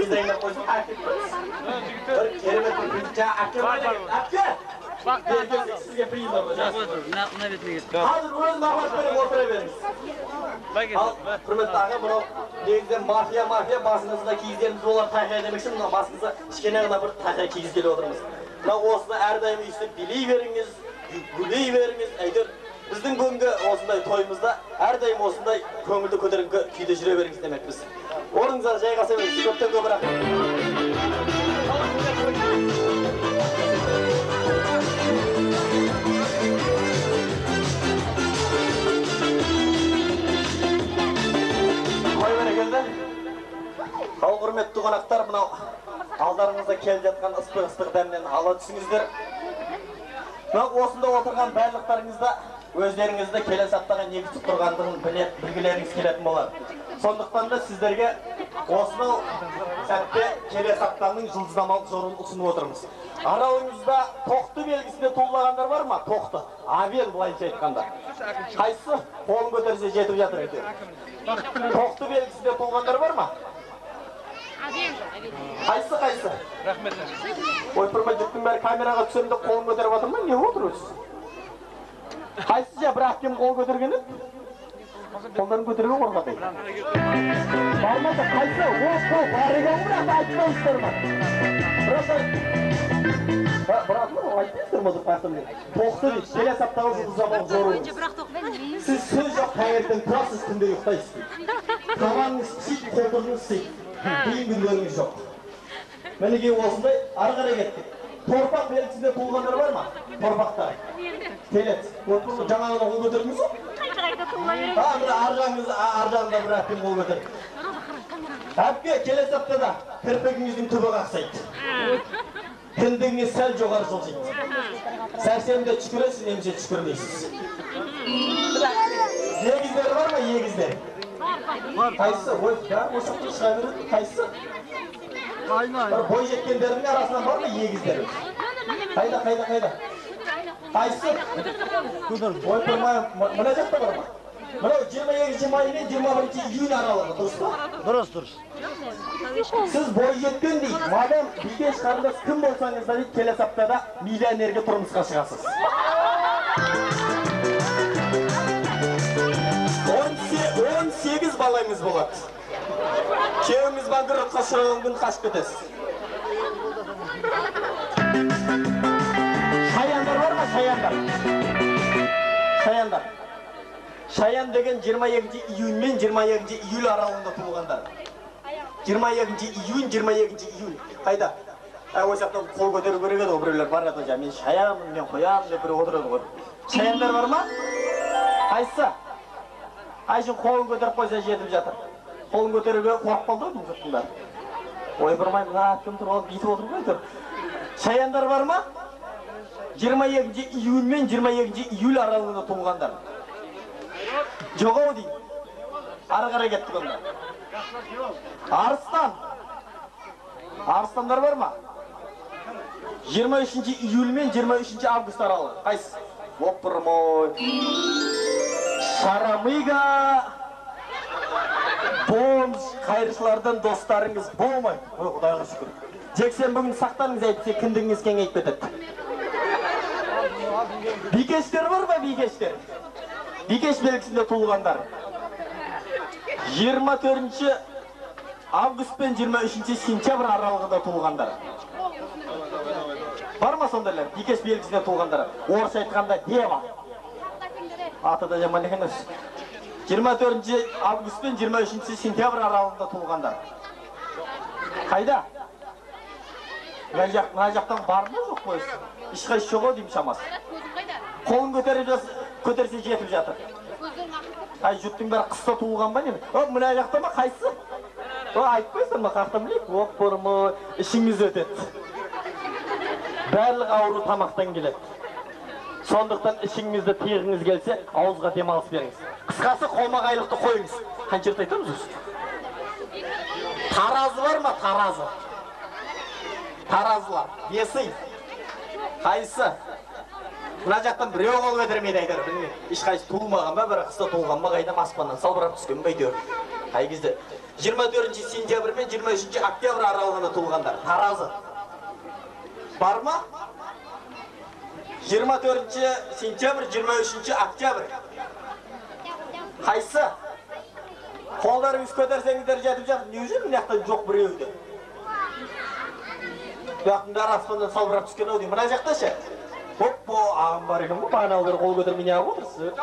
Приз дайындап қойсын, әкеп қойсын. Бір керемет бір приз. Жаңа әпке бар екен. Әпке! Сізге приз бар. Қазір өзім апарып беремін, отыра беріңіз. Ал, құрметті аға, мынау негізінен мафия басыңызда кигізгеніміз болар тақия демекші, мынау басыңызға кішкене ғана бір тақия кигізгелі отырмыз. Мынау осыны әрдайым өйстіп билей беріңіз, гүлей беріңіз, әйтеуір біздің бүгінгі осындай тойымызда әрдайым осындай көңілді көтеріңкі күйде жүре беріңіз демекпіз. Орныңызға жайғаса беріңіз, көптен көп рахмет. Той бәрекелді. Ал құрметті қонақтар, мынау алдарыңызда келіп жатқан ыстық-ыстық дәмнен ала түсіңіздер. Мынау осында отырған барлықтарыңызда өздеріңізді келесі аптаға не күтіп тұрғандығын білгілеріңіз келетін болады. Сондықтан да сіздерге осынау сәтте келесі аптаның жұлдызнамалық жоруын ұсынып отырмыз. Араларыңызда тоқты белгісінде туылғандар бар ма? Тоқты. Авен былайынша айтқанда. Қайсысы қолын көтерсе жетіп жатыр әйтеуір. Тоқты белгісінде туылғандар бар ма? Қайсысы қайсысы? Рахмет. Ойпырмай, жұрттың бәрі камераға түсемін деп қолын көтеріп жатыр ма? Не отыр өзі? Қайсысы жа бір әпкем қол көтерген еді? Қолдарын көтеруге қорқады. Бармаса қайсысы? Ол қол бар екен ғой, бірақ айтпайсыздар ма? Бірақ айтпайсыздар ма деп қаяқтан білемін. Тоқты дейді, келесі аптағы жұлдызнамалық жоруыңыз. Сіз сөз жоқ таңертең тұрасыз, түнде ұйықтайсыз дейді. Табаныңыз пісиді, қолтығыңыз ысиды. Қиын күндеріңіз жоқ. Мінекей осындай ары қарай кеттік. Торпақ белгісінде туылғандар бар ма? Торпақтар. Келеді. Жаңа ғана қол көтердіңіз ғой? Қайта-қайта туыла береді. Мына ар жағыңыз, ар жағында бір әпкем қол көтерді. Әпке, келесі аптада кірпігіңіздің түбі қақсайды. Кіндігіңіз сәл жоғары жылжиды. Сәрсенбіде түшкіресіз, немесе түшкірмейсіз. Егіздер бар ма, егіздер? Қайсысы? Ой, бәрі осы жақтан шыға береді. Қайсысы? Бір бой жеткендердің арасынан бар ма егіздер? Қайда, қайда, қайда? Қайсысы? Ойпырмай, мына жақта бар ма? Мынау 22 май мен 21 июнь аралығы, дұрыс па? Дұрыс, дұрыс. Сіз бой жеткен дейді, мадам, бикеш қарындас кім болсаңыз да дейді, келесі аптада миллионерге тұрмысқа шығасыз. 18 балаңыз болады. Күйеуіңіз банкротқа ұшыраған күн қашып кетесіз. Шаяндар бар ма? Шаяндар. Шаяндар. Шаян деген 22 июнь мен 22 июль аралығында туылғандар. 22 июнь, 22 июль. Қайда? Ой жақтан қол көтеру керек еді ғой, біреулер бар еді, мен шаянмын, мен қоямын деп біреу отырады ғой. Шаяндар бар ма? Қайсысы? Айшын қолын көтеріп қойса жетіп жатыр. Қолын көтеруге қорқып қалды ғой жұрттың бәрі. Ойпырмай, мына әпкем тұрып алып бүйтіп отыр ғой әйтеуір. Шаяндар бар ма? 22 июнь мен 22 июль аралығында туылғандар. Жоқ ау деймін. Ары қарай кеттік онда. Арыстан. Арыстандар бар ма? 23 июль мен 23 август аралығы. Қайсысы? Опырмой. Шарамыга, бомж, қайыршылардан достарыңыз болмайды. Ой, Құдайға шүкір. Жексенбі күні сақтаныңыз, әйтпесе кіндігіңіз кеңейіп кетеді. Бикештер бар ма, бикештер? Бикеш белгісінде туылғандар. 24 август пен 23 сентябрь аралығында туылғандар. Бар ма сондайлар? Бикеш белгісінде туылғандар. Орысша айтқанда дева. Аты да жаман екен өзі. 24 август пен 23 сентябрь аралығында туылғандар. Қайда? Мына жақтан бар ма жоқ па өзі? Ешқайсысы жоқ ау деймін шамасы. Қолын көтерсе жетіп жатыр. Ай, жұрттың бәрі қыста туылған ба неме? О, мына жақта ма қайсысы? О, айтпайсыздар ма, қаяқтан білейік? Опырмай, ішіңіз өтеді. Барлық ауру тамақтан келеді. Сондықтан ішіңізді тиғыңыз келсе, ауызға демалыс беріңіз. Қысқасы, қолмағайлықты қойыңыз. Қанша рет айтамыз өзі? Таразы бар ма, таразы? Таразылар, весы. Қайсысы? Мына жақтан біреу қол көтермейді әйтеуір, білмеймін. Ешқайсысы туылмаған ба, бірақ қыста туылған ба, қайдам аспаннан салбырап түскен бе әйтеуір. Қай кезде? 24 сентябрь мен 23 октябрь аралығында туылғандар. Таразы. Бар ма? 24 сентябрь, 23 октябрь. Қайсы? Қолдарыңыз көтерсеңіздер жетіп жатыр. Неужели мына жақтан жоқ біреуі де? Бұяқтың бәрі аспаннан салбырап түскен ау деймін. Мына жақта ше? Оппо, ағам бар екен ғой, бағаналы бері қол көтермей неғып отырсыз?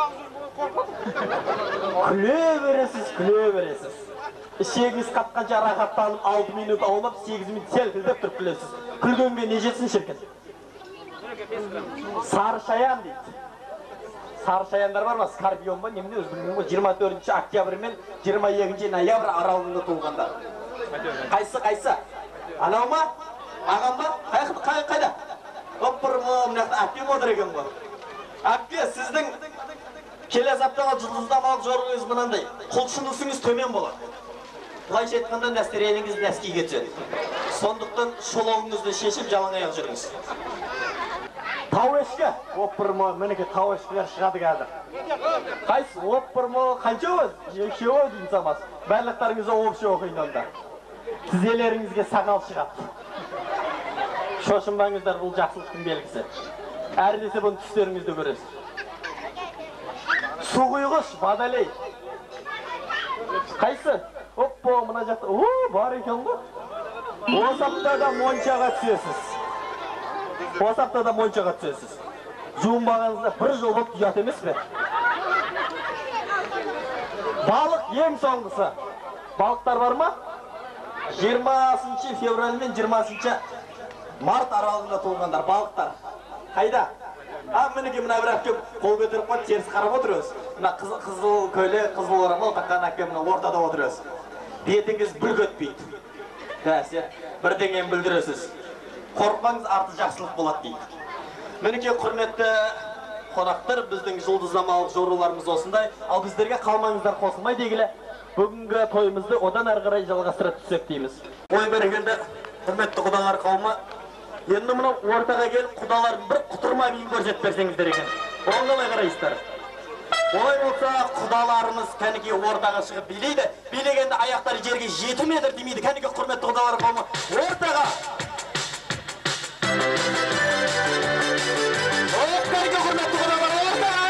Күле бересіз, күле бересіз. Ішегіңіз қатқанша рахаттанып 6 минут аунап, 8 минут селкілдеп тұрып күлесіз. Күлгенге не жетсін шіркін? Сары шаян дейді. Сары шаяндар бар ма? Скорпион ба? Немене өзі білмеймін ғой. 24 октябрь мен 22 ноябрь аралығында туылғандар. Қайсы, қайсы? Анау ма? Ағам ба? Қайда? Оппырма, мына жақта әпкем отыр екен ғой. Әпке, сіздің келесі аптаға жұлдызнамалық жорығыңыз мынандай. Құлшынысыңыз төмен болады. Былайша айтқанда настроениеңіз нәскиге түседі. Сондықтан шолағыңызды шешіп жалаң аяқ жүріңіз. Тау ешкі. Оппырма, мінекей тау ешкілер шығады қазір. Қайсы? Оппырма, қанша өз? Екеуі деймін самасы. Барлықтарыңызға общий оқиын онда. Тізелеріңізге сақал шығады. Шошынбаңыздар, бұл жақсылықтың белгісі. Әрі десе бұны түстеріңізде көресіз. Су құйғыш, водолей. Қайсы? Оппо, мына жақта. О, бар екен ғой. Осы аптада моншаға түсесіз. Осы аптада моншаға түсесіз. Жуынбағаныңызда бір жыл болып ұят емес пе? Балық ең соңғысы. Балықтар бар ма? 20 февраль мен 20 март аралығында туылғандар, балықтар. Қайда? А, мінекей мына бір әпкем қол көтеріп қойды, теріс қарап отыр өзі. Мына қызыл көйлек, қызыл орамал таққан әпкем мына ортада отыр өзі. Бетіңіз бүлк өтпейді. Бәсе, бірдеңені бүлдіресіз. Қорықпаңыз, арты жақсылық болады дейді. Мінекей құрметті қонақтар, біздің жұлдызнамалық жоруларымыз осындай. Ал біздерге қалмаңыздар қосылмай дегелі, бүгінгі тойымызды одан әрі қарай жалғастыра түссек дейміз. Ой бәрекелді, құрметті құдалар қауымы. Енді мынау ортаға келіп құдалардың бір құтырма биін көрсетіп берсеңіздер екен. Оған қалай қарайсыздар? Олай болса, құдаларымыз кәнекей ортаға шығып билейді. Билегенде аяқтары жерге 7 метр тимейді. Кәнекей құрметті құдалар қауымы, ортаға! Оп, кәнекей құрметті құдалар, ортаға!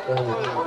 Sen.